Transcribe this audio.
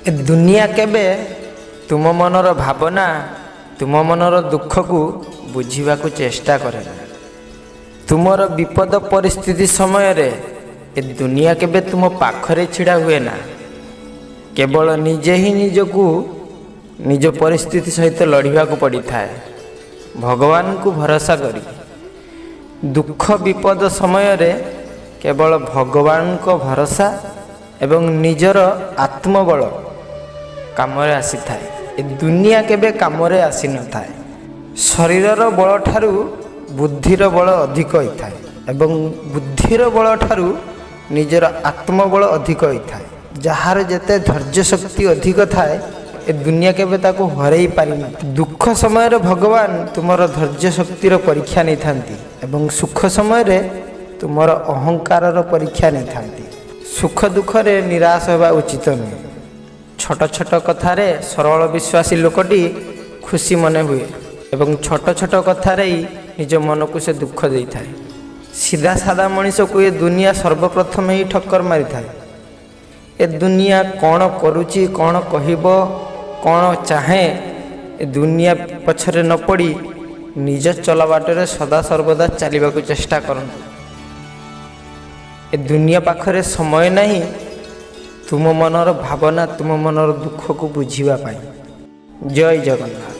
ଏ ଦୁନିଆ କେବେ ତୁମ ମନର ଭାବନା, ତୁମ ମନର ଦୁଃଖକୁ ବୁଝିବାକୁ ଚେଷ୍ଟା କରେ ନା। ତୁମର ବିପଦ ପରିସ୍ଥିତି ସମୟରେ ଏ ଦୁନିଆ କେବେ ତୁମ ପାଖରେ ଛିଡ଼ା ହୁଏ ନା। କେବଳ ନିଜେ ହିଁ ନିଜକୁ ନିଜ ପରିସ୍ଥିତି ସହିତ ଲଢ଼ିବାକୁ ପଡ଼ିଥାଏ, ଭଗବାନଙ୍କୁ ଭରସା କରି। ଦୁଃଖ ବିପଦ ସମୟରେ କେବଳ ଭଗବାନଙ୍କ ଭରସା ଏବଂ ନିଜର ଆତ୍ମବଳ କାମରେ ଆସିଥାଏ। ଏ ଦୁନିଆ କେବେ କାମରେ ଆସିନଥାଏ। ଶରୀରର ବଳଠାରୁ ବୁଦ୍ଧିର ବଳ ଅଧିକ ହୋଇଥାଏ ଏବଂ ବୁଦ୍ଧିର ବଳଠାରୁ ନିଜର ଆତ୍ମବଳ ଅଧିକ ହୋଇଥାଏ। ଯାହାର ଯେତେ ଧୈର୍ଯ୍ୟ ଶକ୍ତି ଅଧିକ ଥାଏ, ଏ ଦୁନିଆ କେବେ ତାକୁ ହରେଇ ପାରିନଥାଏ। ଦୁଃଖ ସମୟରେ ଭଗବାନ ତୁମର ଧୈର୍ଯ୍ୟ ଶକ୍ତିର ପରୀକ୍ଷା ନେଇଥାନ୍ତି ଏବଂ ସୁଖ ସମୟରେ ତୁମର ଅହଙ୍କାରର ପରୀକ୍ଷା ନେଇଥାନ୍ତି। ସୁଖ ଦୁଃଖରେ ନିରାଶ ହେବା ଉଚିତ ନୁହେଁ। ଛୋଟ ଛୋଟ କଥାରେ ସରଳ ବିଶ୍ୱାସୀ ଲୋକଟି ଖୁସି ମନେ ହୁଏ ଏବଂ ଛୋଟ ଛୋଟ କଥାରେ ହିଁ ନିଜ ମନକୁ ସେ ଦୁଃଖ ଦେଇଥାଏ। ସିଧା ସାଧା ମଣିଷକୁ ଏ ଦୁନିଆ ସର୍ବପ୍ରଥମେ ହିଁ ଠକ୍କର ମାରିଥାଏ। ଏ ଦୁନିଆ କ'ଣ କରୁଛି, କ'ଣ କହିବ, କ'ଣ ଚାହେଁ, ଏ ଦୁନିଆ ପଛରେ ନ ପଡ଼ି ନିଜ ଚଲା ବାଟରେ ସଦା ସର୍ବଦା ଚାଲିବାକୁ ଚେଷ୍ଟା କରନ୍ତୁ। ଏ ଦୁନିଆ ପାଖରେ ସମୟ ନାହିଁ ତୁମ ମନର ଭାବନା, ତୁମ ମନର ଦୁଃଖକୁ ବୁଝିବା ପାଇଁ। ଜୟ ଜଗନ୍ନାଥ।